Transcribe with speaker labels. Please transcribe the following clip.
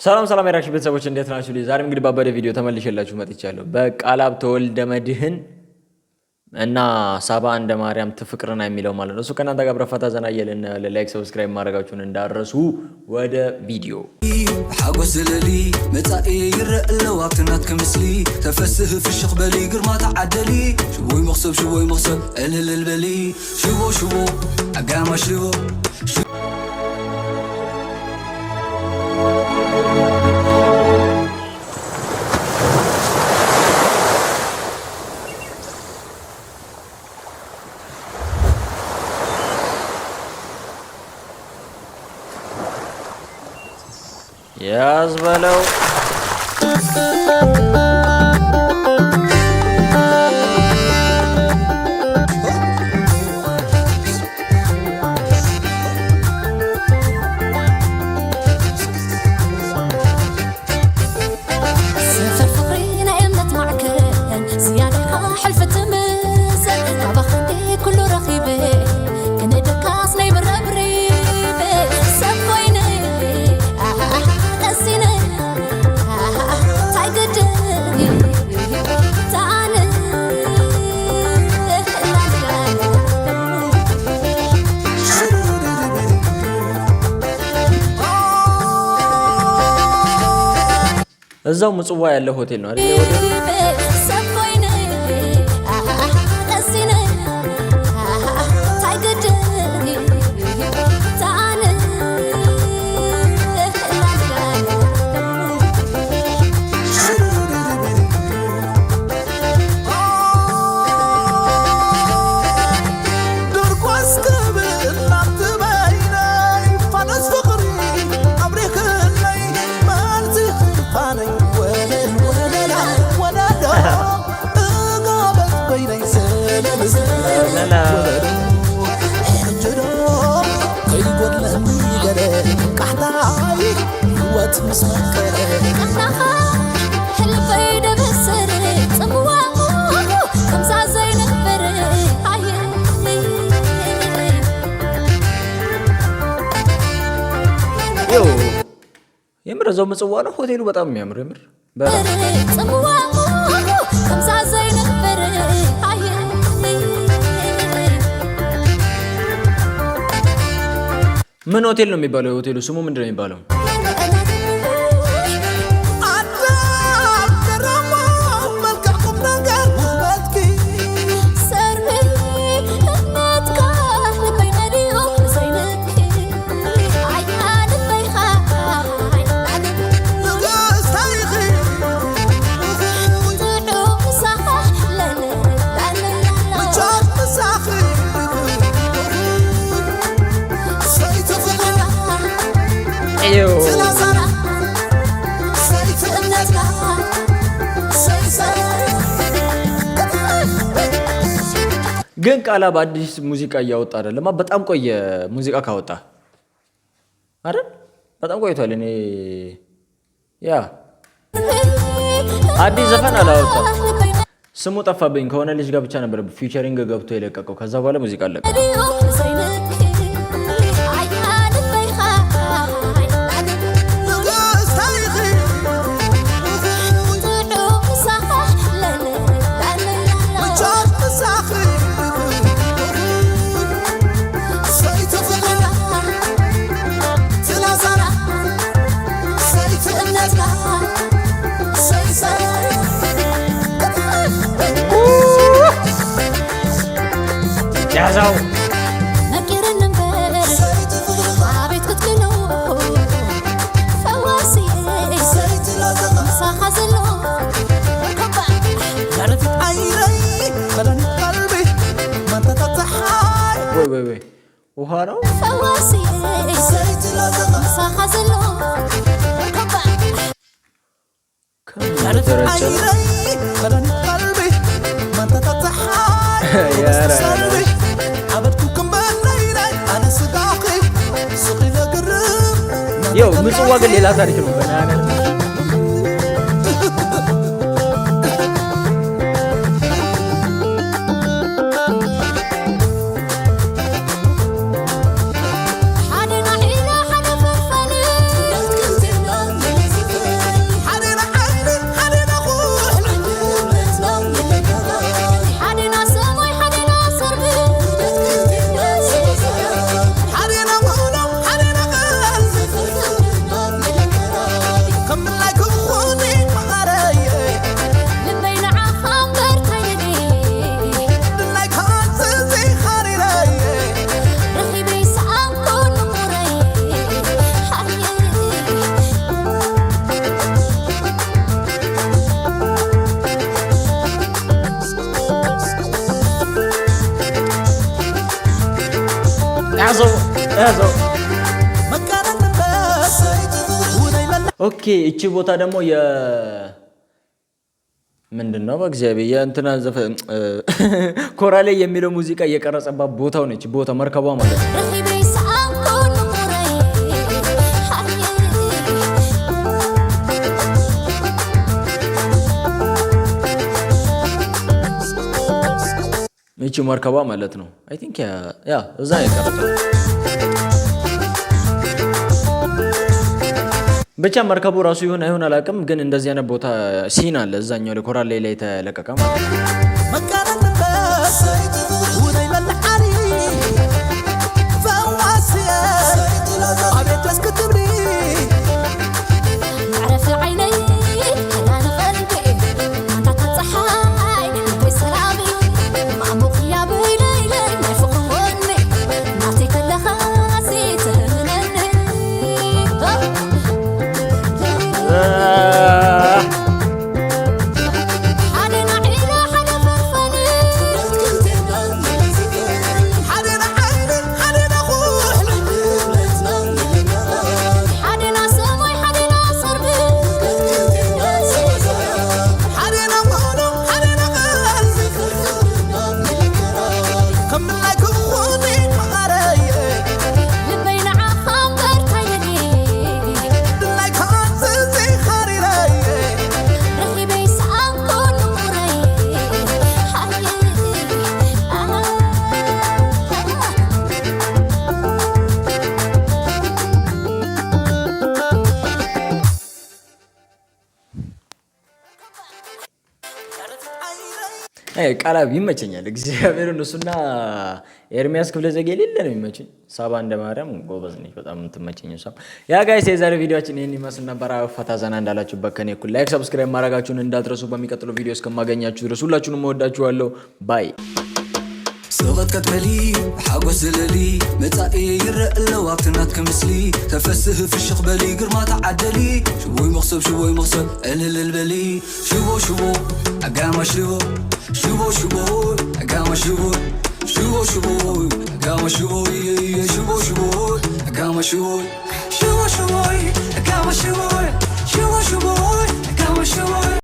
Speaker 1: ሰላም ሰላም የራክሽ ቤተሰቦች እንዴት ናችሁ? ዛሬም እንግዲህ ባበደ ቪዲዮ ተመልሼላችሁ መጥቻለሁ። በቃላብ ተወልደ መድህን እና ሳባ እንደ ማርያም ትፍቅርና የሚለው ማለት ነው። እሱ ከእናንተ ጋር ብረፈታ ዘና እያልን like፣ subscribe ማድረጋችሁን እንዳረሱ። ወደ ቪዲዮ።
Speaker 2: ሓጎስ ዘለሊ መጻኢ ይረአ ኣለዋ ኣብቲ ናትክ ምስሊ ተፈስህ ፍሽኽ በሊ ግርማ ተዓደሊ ሽቦይ መኽሰብ ሽቦይ መኽሰብ እልልል በሊ ሽቦ ሽቦ ኣጋማ ሽቦ።
Speaker 1: ያዝ በለው።
Speaker 3: ሰፈር ፍቅሪ ናይ እምነት ማዕከል ዝያደኻ ሕልፈት ምዘን ካባኻ እንዴ ኩሉ ረኺበ ክንደካስ ናይ ብረብሪበ ሰብ ኮይነ ቀሲነ ታይ ግድን ተኣነ።
Speaker 1: እዛው ምጽዋ ያለ ሆቴል ነው አይደል? ሆቴል።
Speaker 3: ሰብ ኮይነ ቀሲነ ታይ ግድን ተኣነ።
Speaker 4: ድርጓስ ክብል ናብቲ በይነይ ፋኖስ ፍቕሪ ኣብሪኽለይ መልሲ ክፋነይ ወለል ወለላ ወለሎ እጋበት በይነይ ዘለል ዘለል ወለሎ ሕጅዶ ከይጎድለኒ ገለ ቃሕታይ ህይወት ምስ መከረ።
Speaker 3: ቃናኻ ሕልፈይ ደበሰረ ጽምዋ ከምዛ ዘይነበረ ኣየ።
Speaker 1: ይኸው የምር እዛው ምጽዋ ነው ሆቴሉ። በጣም የሚያምር የምር በጣም።
Speaker 3: ጽምዋ ከምዛ ዘይነበረ ኣየ።
Speaker 1: ምን ሆቴል ነው የሚባለው? የሆቴሉ ስሙ ምንድን ነው የሚባለው?
Speaker 4: ኣዳም ገረሞ መልክዕ ቁም ነገር ውበትኪ።
Speaker 3: ሰርሚ እምነትካ ልበይ መሊኡ ዘይንኪ ኣያ ልበይኻ።
Speaker 4: ንግስታይኺ።
Speaker 3: ጥዑም ምሳኻ ለለላለላ።
Speaker 4: ምቾት ምሳኺ ሰይቲ ፍቕሪ ትላዛና ሰይቲ እምነትካ ሰይ።
Speaker 1: ግን ቃላብ አዲስ ሙዚቃ እያወጣ አይደለም። በጣም ቆየ ሙዚቃ ካወጣ አይደል? በጣም ቆይቷል። እኔ ያ አዲስ ዘፈን አላወጣም። ስሙ ጠፋብኝ። ከሆነ ልጅ ጋር ብቻ ነበር featuring ገብቶ የለቀቀው። ከዛ በኋላ ሙዚቃ አለቀ።
Speaker 3: ዘይንኪ ኣያ ልበይኻ።
Speaker 4: ንግስታይኺ።
Speaker 3: ጥዑም ምሳኻ ለለላለላ።
Speaker 4: ምቾት ምሳኺ ሰይቲ ፍቕሪ ትላዛና ሰይቲ እምነትካ ሰይ ሰይ።
Speaker 1: ያዛው።
Speaker 3: መቂርን እምበር
Speaker 4: ሰይቲ ፍቕሪ
Speaker 3: ኣቤት ክትክሎ ፈዋሲ
Speaker 4: ሰይቲ ላዛና
Speaker 3: ምሳኻ ዘሎ።
Speaker 4: መድኃኒት ዓይነይ መድኃኒት ቀልቢ መንተታት ፀሓይ።
Speaker 1: ወይ ወይ ወይ ውሃ ነው።
Speaker 3: ፈዋሲ
Speaker 4: ሰይቲ ላዛና
Speaker 3: ምሳኻ ዘሎ።
Speaker 1: ከምን ተረጨ ነው?
Speaker 4: ዓይነይ መድኃኒት ቀልቢ መንተታት ፀሓይ።
Speaker 1: ያረ
Speaker 4: ሰልቢ ዓበድኩ ክምበለይናይ ኣነ ስጋኺ ስኺለ ግርም።
Speaker 1: ይኸው ምጽዋ ግን ሌላ ታሪክ ነው። በናትህ።
Speaker 3: ሓደ ናሒና ሓደ ፈልፋሊ።
Speaker 4: ክልቴና።
Speaker 1: ያዘው።
Speaker 4: መቃረን ውነይ መላ
Speaker 1: Okay፣ እቺ ቦታ ደግሞ የ ምንድን ነው? በእግዚአብሔር የእንትና ዘፈን ኮራሌ የሚለው ሙዚቃ እየቀረጸባት ቦታው ነች። ቦታ መርከቧ ማለት ነው።
Speaker 3: ረኺበ ሰኣንኩ ንቡረይ።
Speaker 1: ይቺ መርከቧ ማለት ነው። I think yeah፣ እዛ ነው የቀረጸው። ብቻ መርከቡ ራሱ ይሁን አይሁን አላውቅም፣ ግን እንደዚህ አይነት ቦታ scene አለ እዛኛው ላይ ኮራሌ ላይ የተለቀቀ ማለት ነው።
Speaker 4: መቃረን ውነይ መላዓሊ ፈዋስየ ኣቤት ደስ ክትብሊ።
Speaker 3: መዕረፊ ዓይነይ ሃላን ቀልቢ ማንታታት ፀሓይ ልበይ ሰላሚ ማዕሙቕ ያበይ ለይለይ ናይ ፍቕሪ ወኒ ናተይ ከለኻ ዘይትህነኒ። ሓደ ናዒለ ሓደ ፈርፈኒ።
Speaker 4: ሓደና ዓይኒ ሓደና ኩሕሊ።
Speaker 3: ሓደና ሰማይ ሓደና ሰርቢ።
Speaker 4: ሓደና ሙሉ ሓደና ቀልቢ ከምላይ ክኹኒ ማረየ።
Speaker 3: ልበይ ንዓኻ እምበር ታየኒ።
Speaker 4: ድላይ ካዝዚ ሓሪረየ።
Speaker 3: ረኺበይ ሰኣንኩ ንቡረይ። ሓየ።
Speaker 1: ቃላብ ይመቸኛል። እግዚአብሔርን እሱና ኤርሚያስ ክፍለ ዘጌ የሌለ ነው የሚመቸኝ። ሳባ እንደ ማርያም ጎበዝ ነች፣ በጣም የምትመቸኝ እሷም። Yeah guys፣ የዛሬ ቪዲዮችን ይህን ይመስል ነበር። ፈታ ዘና እንዳላችሁበት ከኔ እኩል like፣ subscribe ማድረጋችሁን እንዳትረሱ። በሚቀጥለው ቪዲዮ እስከማገኛችሁ ድረስ ሁላችሁንም እወዳችኋለሁ። Bye።
Speaker 2: ስቕጥቀጥ በሊ ሓጎስ ዝለሊ መጻኢ ይረአ ኣለዋ ኣብቲ ናትከ ምስሊ ተፈስህ ፍሽኽ በሊ ግርማ ተዓደሊ ሽቦይ መኽሰብ ሽቦይ መኽሰብ ዕልልል በሊ ሽቦ ሽቦ ኣጋማ ሽቦ ሽቦ ሽቦ ኣጋማ ሽቦ ሽቦ ሽቦ ኣጋማ ሽቦ ሽቦ ሽቦ ኣጋማ ሽቦ ሽቦ ሽቦ ኣጋማ ሽቦ።